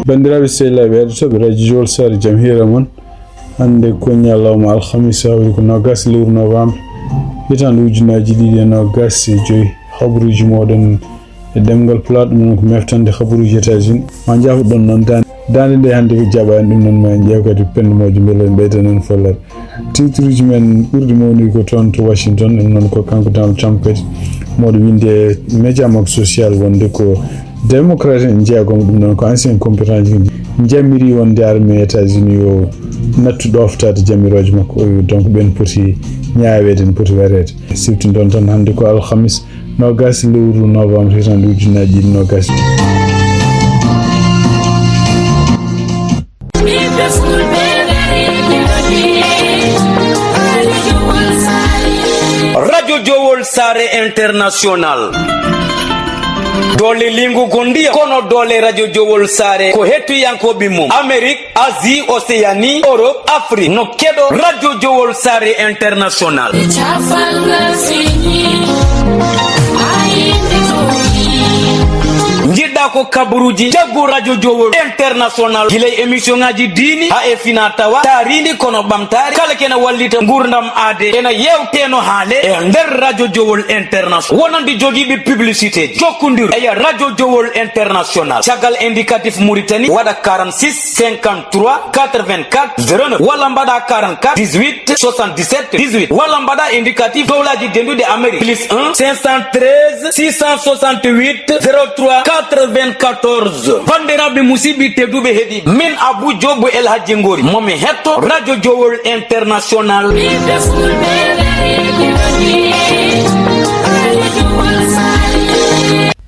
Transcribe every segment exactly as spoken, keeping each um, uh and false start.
Banndiraaɓe sehilaaɓe heɗotooɓe radio Jowol Saare, jam hiira mon. Hannde ko ñalawma alhamisa, woni ko noogaas lewru novembre, hitaande ujunaaji ɗiɗi e noogaas e joy. Habruuji mooɗon e ɗemngal Pulaar, ɗum noon ko meftande habruuji États-Unis. Ma njaafoɗon noon daande, daande nde hannde ko jaɓaani, ɗum noon ma en ƴeew kadi pend moƴƴo, mbele en ɓeyda noon follere. Titruuji men ɓurɗi mawnude ko toon to Washington, ɗum noon ko kanko Donald Trump kadi moɗo winde e média makko social wonde ko démocrate en jeegom, ɗum noon ko ancien combattant ji, jamiri wonde armée États-Unis yo nattu ɗoftaade jamirooje makko. Donc ɓen poti ñaaweede, no poti wareede. Siftindon tan hannde ko alhamis, noogaas lewru novembre, hitaande ujunaaji ɗiɗi noogaas. Radio Jowol Saare International. Doole lingu gondiya, kono doole Radio Jowol Saare ko hettiyankooɓe mum Amérique, Asie, Océanie, Europe, Afrique. No keɗo Radio Jowol Saare International. Njiɗɗa ko kabaruuji, jaggu Radio Jowol International. Gila e émission ngaji diini, ha e fina tawa, taarindi kono ɓamtaare. Kala kena wallita ngurdam aade, ena yewteno haale e nder Radio Jowol International. Wonande jogiiɓe publicité, jokkondir e Radio Jowol International. Caggal indicatif Mauritanie, waɗa quarante-six cinquante-trois quatre-vingt-quatre zéro neuf, walla mbaɗa quarante-quatre dix-huit soixante-dix-sept dix-huit, walla mbaɗa indicatif dowlaji dendude Amérique, plus un cinq cent treize six cent soixante-huit zéro trois quatre-vingt-quatorze. Bandiraɓe, musidɓe tedduɓe heɗiɓe, min Abou Diop El Hadji Ngori, momi hetto Radio Jowol International. Ɓiɓɓe Fulɓe,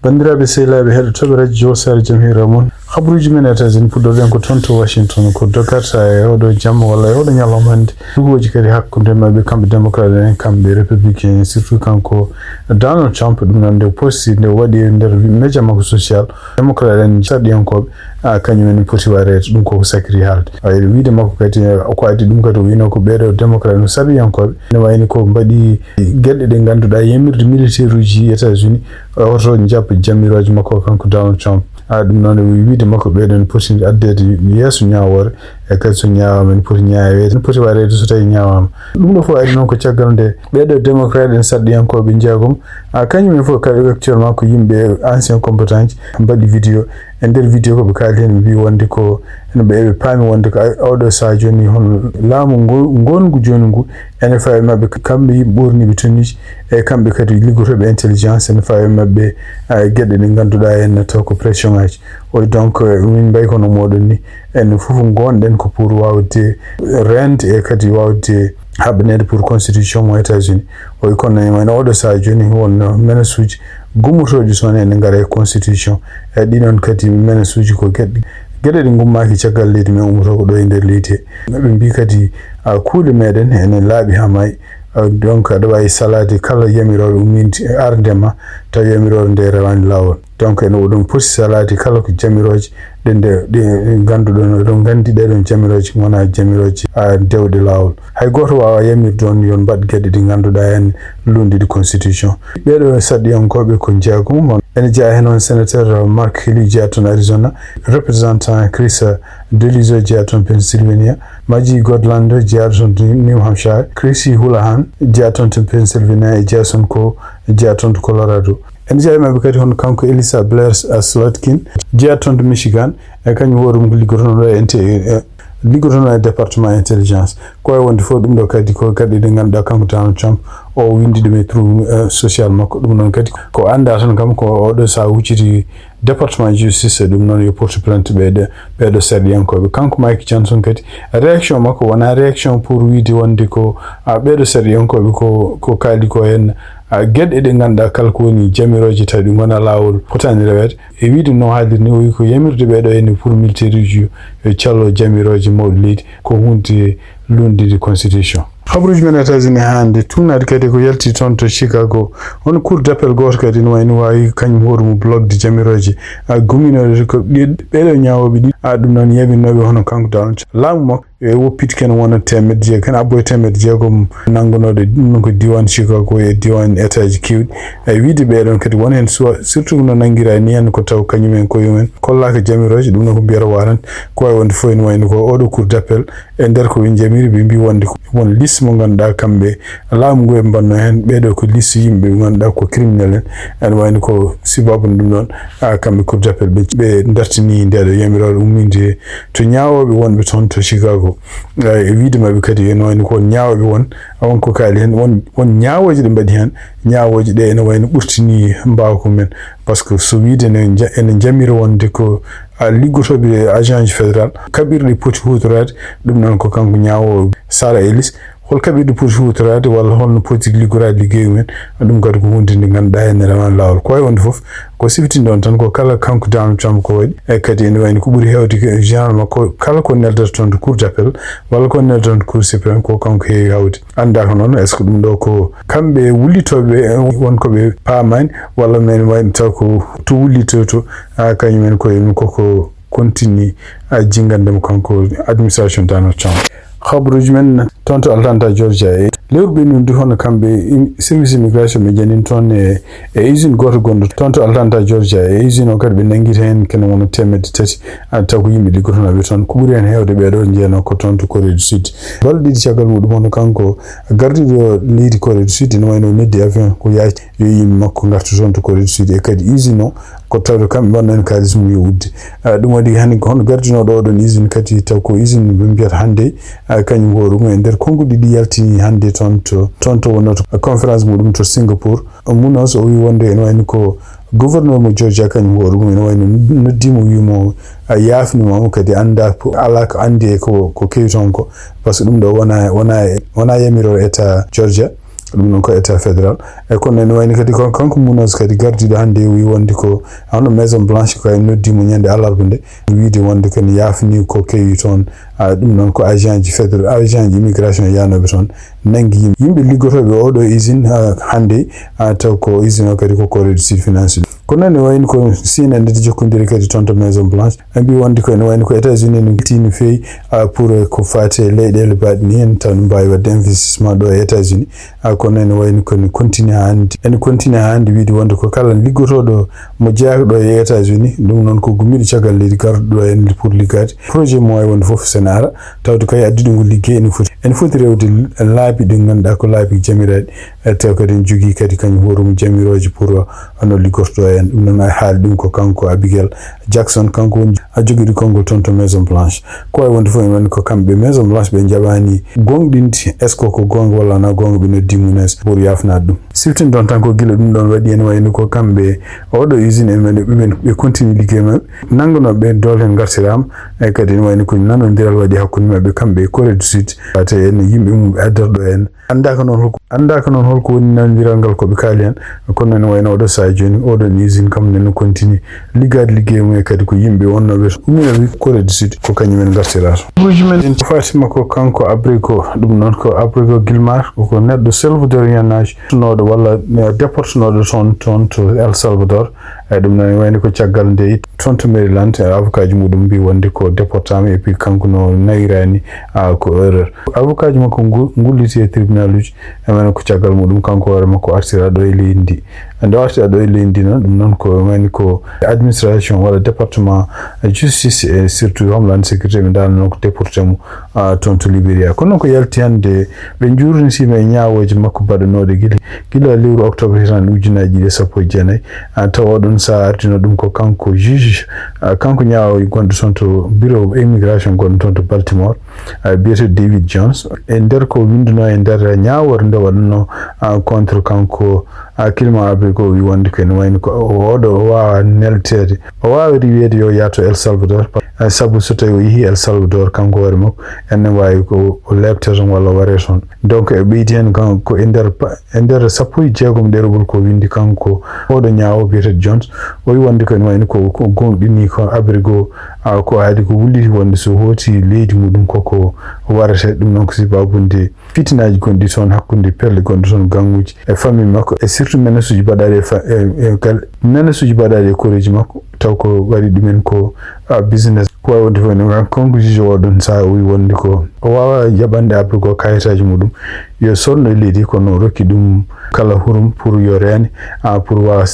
Banndiraaɓe sehilaaɓe heɗotooɓe radio Jowol Saare, jam hiira mon. Habruuji men États-Unis, puɗɗorɗen ko toon to Washington, ko doggata e oɗo jamma walla e oɗo ñalawma hannde. Dugooji kadi hakkunde maɓɓe, kamɓe démocrate en, kamɓe républicain en, surtout kanko Donald Trump, ɗum noon nde posti, nde waɗi e nder média makko social, démocrate en, sarɗiyankooɓe, a, kañum en poti wareede, ɗum koko sakiri haalde. Ay, wiide makko kadi, ko addi ɗum kadi, o wino ko ɓeeɗo démocrate no sarɗiyankooɓe, ne wayni ko mbaɗi geɗe ɗe ngannduɗaa yamirde militaire uji États-Unis, oto jabbo jamirooje makko kanko Donald Trump. A, ɗum noon e wiide makko ɓeeɗo ne poti addeede yeeso ñaawoore, e kadi so ñaawaama ne poti ñaaweede, ne poti wareede so tawi ñaawaama. Ɗum ɗo fof ari noon ko caggal nde ɓeeɗo démocrate en sarɗiyankooɓe jeegom, a, kañum en fof kadi actuellement ko yimɓe ancien combattant ji mbaɗi vidéo. E nder vidéo ko ɓe kaali heen, ɓe mbii wonde ko, ene ɓe, eɓe paami wonde ko a-, oɗo sahaa jooni hono laamu ngo, ngongu jooni ngu, ene fawi maɓɓe, kamɓe yimɓe ɓoorniiɓe tenue ji, e kamɓe kadi liggotooɓe intelligence, ene fawi maɓɓe, a, geɗe ɗe ngannduɗaa en taw ko pression ngaji. O, donc, eh, min mbayi kono mooɗon ni, enen fof ngonɗen ko pour waawde reende e kadi waawde haɓaneede pour constitution mo États-Unis. O wi kono e wayno oɗo sahaa jooni wonno menace uji gummotooɗi so wonaa ene ngara e constitution. E ɗi noon kadi menace uji ko geɗe, geɗe ɗe ngummaaki caggal leydi men ummoto ko ɗo e nder leydi he. Ɓe mbii kadi, a, kuule meɗen ene laaɓi haa maayi. A, donc aɗa waawi salaade kala yamirooɓe umminde arde ma taw yamiroore nde rewaani laawol. Donc ene oɗon poti salaade kala ko jamirooje ɗe, nde, ɗe ngannduɗon, oɗon nganndi ɗeɗon jamirooje ngonaa jamirooje, a, dewɗe laawol. Hay gooto waawaa yamirde on yo on mbaɗ geɗe ɗe ngannduɗaa en luundiɗi constitution. Ɓeeɗo sarɗiyankooɓe ko jeegom, ene jeyaa heen on sénateur Mark Kelly jeyaa toon Arizona, représentant Chris Deluzio jeyaa toon Pennsylvania, Maggie Garland jeyaa toon New Hampshire, Chrissy Houlihan jeyaa toon to Pennsylvania e Jason Coe jeyaa toon to Colorado. Ene jeyaa e maɓɓe kadi hono kanko Elisa Blair, a, Slotkin, jeyaa toon to Michigan, e kañum hoore mum ko liggotono ɗo e inte-, e, liggotono e département intelligence. Ko e wonde fof ɗum ɗo kadi ko geɗe ɗe ngannduɗaa kanko Donald Trump o winndi ɗum e trou, e, social makko. Ɗum noon kadi ko anndaa tan kam ko oɗo sahaa hucciti département justice, ɗum noon yo porte plainte ɓeeɗo, ɓeeɗo sarɗiyankooɓe. Kanko Mike Johnson kadi, réaction makko wonaa réaction pour wiide wonde ko, a, ɓeeɗo sarɗiyankooɓe ko, ko kaali ko heen, a, geɗe ɗe ngannduɗaa kala ko woni jamirooje tawi ɗe ngonaa laawol potaani reweede. E wiide no haaliri ni, o wi ko yamirde ɓeeɗo heen pour militaire uji yo callo jamirooje mawɗe leydi, ko huunde luundiiɗe constitution. Habruuji men États-Unis hannde, tuugnaade kadi ko yalti toon to Chicago. Hono cour d'appel gooto kadi no wayno waawi kañum hoore mum blogde jamirooje, a, gumminooɗe ko ɗi-, ɓeeɗo ñaawooɓe ɗi, a, ɗum noon yamirnooɓe hono kanko Donald Trump. Laamu makko e woppiti ken wona teemedde jeegom, ken abbo e teemedde jeegom nanngunooɗo ɗum ko diiwaan Chicago e diiwaan etaaji keewɗi. E wiyde ɓee ɗoon kadi won heen suwa, surtout no nanngiraa ni heen ko taw kañum en koye mum en kollaaka jamirooje, ɗum noon ko mbiyata warante. Ko wayi wonde fof ene wayno ko oɗo cour d'appel, e nder ko ɓe njamiri, ɓe mbii wonde ko won liste mo ngannduɗaa kamɓe laamu ngu e mbanno heen, ɓee ɗo ko liste yimɓe ɓe ngannduɗaa ko criminel en. Ene wayno ko sibabu ɗum ɗoon, a, kamɓe cour d'appel ɓe, ɓe dartini nde ɗo yamiroore umminde to ñaawooɓe wonɓe toon to Chicago. E wiyde maɓɓe kadi ene wayno ko won ñaawooɓe won, won ko kaali heen, won, won ñaawooje ɗe mbaɗi heen, ñaawooje ɗe ene wayno ɓurtini mbaawka men. Par ce que so wiyde ene nja-, ene njamira wonde ko, a, liggotooɓe agent ji fédéral, kaɓirɗe poti huutoraade, ɗum noon ko kanko ñaawoowo Sara Ellis. Hol kaɓirɗe poti huutoraade walla holno poti liggoraade liggey mum en? Ɗum kadi ko huunde nde ngannduɗaa ene rewa laawol. Ko wayi wonde fof, ko siftinɗon tan ko kala kanko Donald Trump ko waɗi, e kadi ene wayno ko ɓuri heewde ko général makko kala ko neldata toon to cour d'appel walla ko neldata toon to cour suprême, ko kanko heewi hawde. Anndaa ko noon, est-ce que ɗum ɗo ko kamɓe wullitooɓe won ko ɓe paamaani, walla men wayno taw ko to wullitoo to, a, kañum en koye mum koko continue, a, jinngande mo kanko administration Donald Trump. Habaruuji men toon to Atlanta, Georgia, e lewru ɓennundi hono kamɓe im-, service immigration ɓe njanini toon e, e usine gooto gonɗo toon to Atlanta, Georgia, e usine o kadi ɓe nanngiti heen kene wona teemedde tati, a, taw ko yimɓe liggotonooɓe toon. Ko ɓuri heen heewde ɓee ɗo njeyanoo ko toon to Corée du Sud. Balɗe ɗiɗi caggal muɗum hono kanko gardiiɗo leydi Corée du Sud ene wayno noddi avion ko yaac yo yimɓe makko ngartu toon to Corée du Sud, e kadi usine o ko tawde kamɓe mbanno heen kaalis mum yo udde. A, ɗum waɗi hannde ko hono gardinooɗo oɗon usine kadi taw ko usine ɓe mbiyata hannde, a, kañum hoore mum e nder konnguɗi ɗi yaltini hannde toon to, toon to wonno to conférence muɗum to Singapour. Munoz o wi wonde ene wayno ko gouverneur mo Georgia kañum hoore mum ene wayno noddi mo wi mo a yaafni mo kadi annda po-, alaa ko anndi e ko, ko kewi toon ko. Par ce que ɗum ɗo wona, wona, wona yamiroore état Georgia. Ɗum noon ko état fédéral. E kono ene wayno kadi ko kanko Munoz kadi gardiiɗo hannde wi wonde ko hono Maison Blanche ko en noddi mo ñande alarba nde. Wiide wonde kadi yaafni ko kewi toon. A, ɗum noon ko agent ji fédéral, agent ji immigration yaanooɓe toon nanngi yimɓe. Yimɓe liggotooɓe oɗo usine, a, hannde, a, taw ko usine o kadi ko Corée du Sud financé. Kono ene wayno ko Chine nde jokkondiri kadi toon to Maison Blanche. Ɓe mbii wonde ko ene wayno ko États-Unis no tini feewi, a, pour ko faati e leyɗeele baɗe ni en tan mbaawi waɗde investissement ɗo e États-Unis. A, kono ene wayno ko ene continue haa hannde. Ene continue haa hannde wiide wonde ko kala liggotooɗo mo jeyaaka ɗo e États-Unis, ɗum noon ko gummiiɗo caggal leydi garɗo ɗo en pour liggaade. Projet mo wayi wonde fof sene ara, tawde kay addude ngu liggey ene foti, ene foti rewde laabi ɗi ngannduɗaa ko laabi jamiraaɗi. E taw kadi ene jogii kadi kañum hoore mum jamirooje pour, uh, no liggorto en. Ɗum noon a haali ɗum ko kanko Abigail Jackson, kanko woni a jogiiɗo konngol toon to Maison Blanche. Ko wayi wonde fof en woni ko kamɓe Maison Blanche ɓe njaɓaani goongɗinde est-ce que ko goonga walla wonaa goonga, ɓe noddi Munoz pour yaafnaade ɗum. Siftinɗon tan ko gila ɗum ɗoon waɗi ene wayno ko kamɓe oɗo usine en ɓe, ɓe, ɓe continue liggey maɓɓe, nanngunooɓe ɓe doole heen ngartiraama, e kadi ene wayno ko nanondiral waɗi hakkunde maɓɓe kamɓe e Corée du Sud, wate en yimɓe mum ɓe addarɗo en. Anndaaka noon holko, anndaaka noon holko woni nanondiral ngal ko ɓe kaali heen, kono ene wayno oɗo sahaa jooni, oɗon usine kam nene continue liggaade liggey mum e kadi ko yimɓe wonnooɓe to, umminooɓe Corée du Sud, ko kañum en ngartirata. Habaruuji men en fatima ko kanko Abrigo, ɗum noon ko Abrigo Gilmar, ko neɗɗo salvadorian naajo, tunooɗo walla, eh, déportunooɗo toon, toon to El Salvador. Eyi, ɗum noon wayno ko caggal nde toon to Maryland, eh, avocat ji muɗum mbii wonde ko déportama, et puis kanko no nayirani, ah, ko erreur. Avocat ji makko ngu-, ngulliti e tribunal uji, e wayno ko caggal muɗum kanko hoore makko artira ɗo e leydi ndi. Nde o artira ɗo e leydi ndi noon, ɗum noon ko wayno ko administration walla département justice et surtout Homeland Security ɓe ndarnoo ko déporté mo, ah, toon to Liberia. Kono noon ko yalti hannde, ɓe njuurnitiima e ñaawooje makko baɗanooɗe gila, gila lewru octobre hitan ujunaaji ɗiɗi e sappo e jeenayi. Ah, tawa oɗon sahaa ardino ɗum ko kanko juge, ah, kanko ñaawoojo gonɗo toon to bureau immigration gonɗo toon to Baltimore, ah, biyeteeɗo David Jones. E nder ko winndunoo e nder ñaawoore nde waɗanoo, ah, contre kanko, ah, Kilma Abrigo wi wonde ko ene wayno ko o, oɗo o waawa nelteede. O waawiri wiyeede yo yahto El Salvador, pa-, eh, sabu so tawi o yehi El Salvador, kanko hoore makko, ene waawi ko o leepte toon walla o waree toon. Donc, e ɓeydi heen kan ko e nder pa-, e nder sappo e jeegom ɗerewol ko winndi kanko oɗo ñaawo biyeteeɗo Jones, o wi wonde ko ene wayno ko, ko goongɗini ko Abrigo Awa ko haadi ko wulliti wonde so hooti leydi muɗum koko warata. Ɗum noon ko sibabunde fitinaaji gonɗi toon hakkunde pelle gonɗe toon, ganguuji e famille makko, e surtout menacesuji baɗaɗi e fa-, e, e gal-, menacesuji baɗaɗi e koreeji makko, taw ko waɗi ɗumen ko, a, business. Ko wawi wonde fof ene kan kanko juge o ɗon saha o wi wonde ko o wawa jaɓande Abrigo kayitaji muɗum, yo sorno e leydi, kono o rokki ɗum kala hurum pour yo reene, a, pour wawa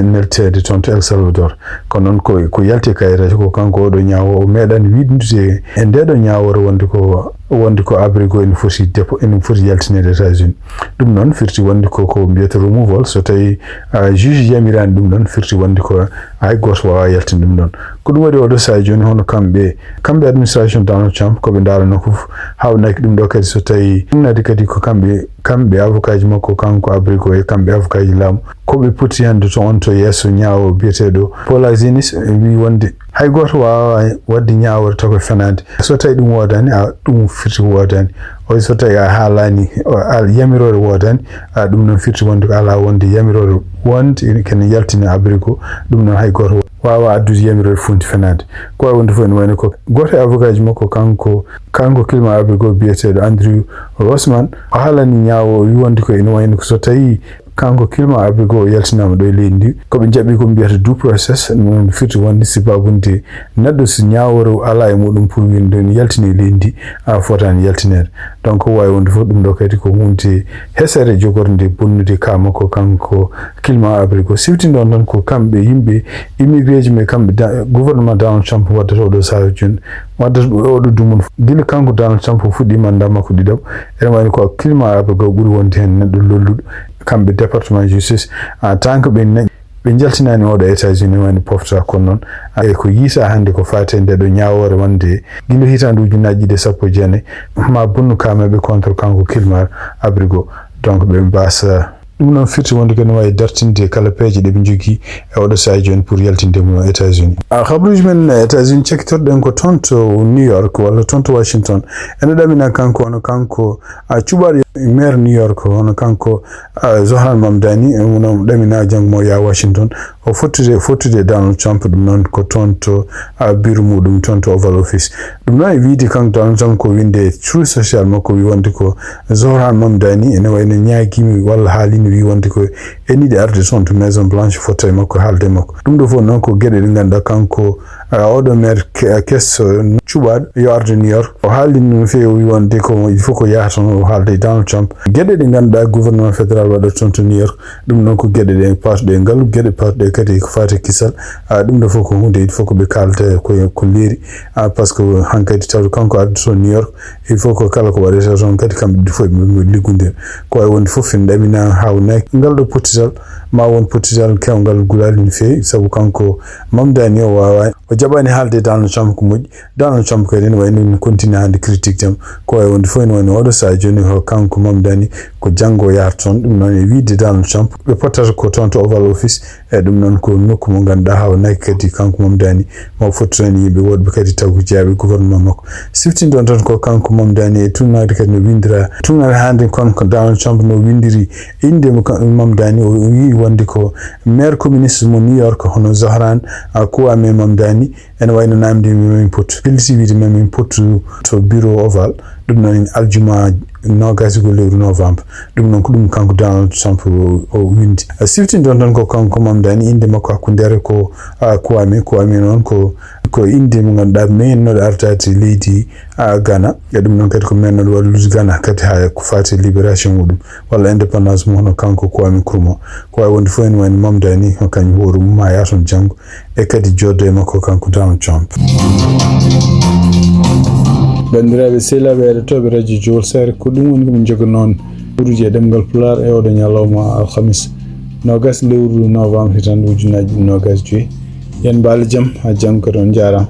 nelteede toon to El Salvador. Kono noon ko, ko yalti e kayitaji ko kanko oɗo ñaawo o meeɗani wiɗndude e ndeɗo ñaawore wonde ko, wonde ko Abrigo ene foti depo-, ene foti yaltineede États-Unis. Ɗum noon firti wonde ko, ko mbiyata removal, so tawi, a, juge yamiraani ɗum ɗon, firti wonde ko hay gooto wawa yaltin ɗum ɗon. Ko ɗum waɗi oɗo saha jooni hono kamɓe, kamɓe administration Donald Trump ko ɓe ndaarano ko fof, hawnaki ɗum ɗo kadi so tawi ɗumnade kadi ko kamɓe, kamɓe avocat ji makko kanko Abrigo e kamɓe avocat ji laamu, ko ɓe poti hannde to on to yeeso ñaawo biyeteeɗo Paul Azinis wi wonde hay gooto wawa waɗde ñaawore taw ko fenaande. So tawi ɗum woodani, a, ɗum firti ko woodani. O so tawi a haalani, o, a, yamiroore woodani, a, ɗum noon firti wonde ko ala wonde yamiroore wonde ene yaltina Abrigo. Ɗum noon hay gooto wawa addude yamiroore funti fenaande. Ko wawi wonde fof ene wayno ko gooto e avocat ji makko kanko, kanko Kilma Abrigo biyeteeɗo Andrew Rossman, o haalani ñaawo o wi wonde ko ene wayno ko so tawi kanko Kilma Abrigo o yaltinaama ɗo e leydi ndi, ko ɓe njaɓi ko mbiyata due process, ɗum noon firti wonde sibabunde neɗɗo so ñaawore ala e muɗum pour winde ne yaltini e leydi ndi, a, fotaani yaltineede. Donc ko wawi wonde fof ɗum ɗo kadi ko hunde hesere jogorde bonnude ka makko kanko Kilma Abrigo. Siftinde on tan ko kamɓe yimɓe immigré ji, mais kamɓe da-, gouvernement Donald Trump waddata oɗo saha jooni, waddata oɗo dumunna. Gila kanko Donald Trump o fuɗɗi mandat makko ɗiɗaɓo, ene wayno ko Kilma Abrigo ɓuri wonde heen neɗɗo lolluɗo. Kamɓe département justice, en tant que ɓe ne-, ɓe njaltinaani oɗo États-Unis woni pofta, kono noon, a, e ko yiita hannde ko faati e ndeɗo ñaawoore wonde gila hitaande ujunnaaji ɗiɗi e sappo e jeenayi ma bonnu ka maɓɓe contre kanko Kilma Abrigo. Donc ɓe mbasa. Ɗum noon firti wonde ko ene wawi dartinde kala peeje ɗe ɓe njogii e oɗo saha jooni pour yaltinde mo États-Unis. A, habruuji men États-Unis cakkitorɗen ko toon to New York walla toon to Washington. Ene ɗamina kanko, hono kanko, a, cuɓaaɗo maire New York, hono kanko, a, Zohran Mamdani, e, wona ɗamina janngo mo yaha Washington. O fottude, fottude e Donald Trump, ɗum noon ko toon to, a, bureau muɗum, toon to Oval Office. Ɗum noon e wiide kanko Donald Trump ko winde e Truth Social makko wi wonde ko Zohran Mamdani ene wayno ñaagimi walla haalino wi wonde ko ene yiɗi arde toon to Maison Blanche fotta e makko, haalda e makko. Ɗum ɗo fof noon ko geɗe ɗe ngannduɗaa kanko, a, oɗo maire ke-, kesso cuɓaaɗo yo arde New York. O haalino no feewi o wi wonde ko il faut ko yaha toon o haalda e Donald Trump. Geɗe ɗe ngannduɗaa gouvernement fédéral waɗata toon to New York, ɗum noon ko geɗe ɗe paatuɗe e ngalu, geɗe paatuɗe kadi ko faati e kisal. A, ɗum ɗo fof ko hunde il faut ko ɓe kaalda ko, ko leeri. A, par ce que hankadi tawde kanko arde toon New York, il faut ko kala ko waɗete toon kadi kamɓe ɗiɗi fof ɓe liggondir. Ko wawi wonde fof ene ɗamina hawnaki ngal ɗo pottital, ma won pottital kewngal gulaali no feewi, sabu kanko Mamdani o wawa, o jaɓani haalde e Donald Trump ko moƴƴi. Donald Trump kadi ene wayno ene continue hannde critique jam. Ko wawi wonde fof ene wayno oɗo saha jooni ko kanko Mamdani ko janngo o yahata toon. Ɗum noon e wiide Donald Trump ɓe pottata ko toon to Oval Office. E ɗum noon ko nokku mo ngannduɗaa hawnaki kadi kanko Mamdani ma o fottu toon e yimɓe woɗɓe kadi taw ko jeyaɓe gouvernement makko. Siftinde on tan ko kanko Mamdani e tuunaade kadi no windira tuunaade hannde kon ko Donald Trump no windiri innde mo ka-, Mamdani o wi wonde ko maire communiste mo New York hono Zohran, a, Kwame Mamdani. Ene wayno namdi Mamie Pout. Felliti wiide Mamie Pout to bureau Oval. Ɗum noon aljuma noogaas e goo lewru novembre. Ɗum noon ko ɗum kanko Donald Trump o, o windi. A, siftinde on tan ko kanko Mamdani, innde makko hakkundeere ko, a, Kwame. Kwame noon ko, ko innde mo ngannduɗaa meennoɗo ardaade leydi, a, Ghana. E ɗum noon kadi ko meennoɗo wallude Ghana kadi haa ko faati e libération muɗum walla indépendance mum hono kanko Kwame Nkrumah. Ko wawi wonde fof ene wayno Mamdani ko kañum hoore mum ma yaha toon janngo. E kadi joddo e makko kanko Donald Trump. Banndiraaɓe sehilaaɓe heɗotooɓe Radio Jowol Seeɗa, ko ɗum woni ko min njoganii on lewruuji e ɗemngal Pulaar e oɗo ñalawma alhamis, noogaas lewru novembre hitaande ujunnaaji ɗiɗi noogaas joyi. Yo on mbaal jam, haa janngo kadi, on njaaraama.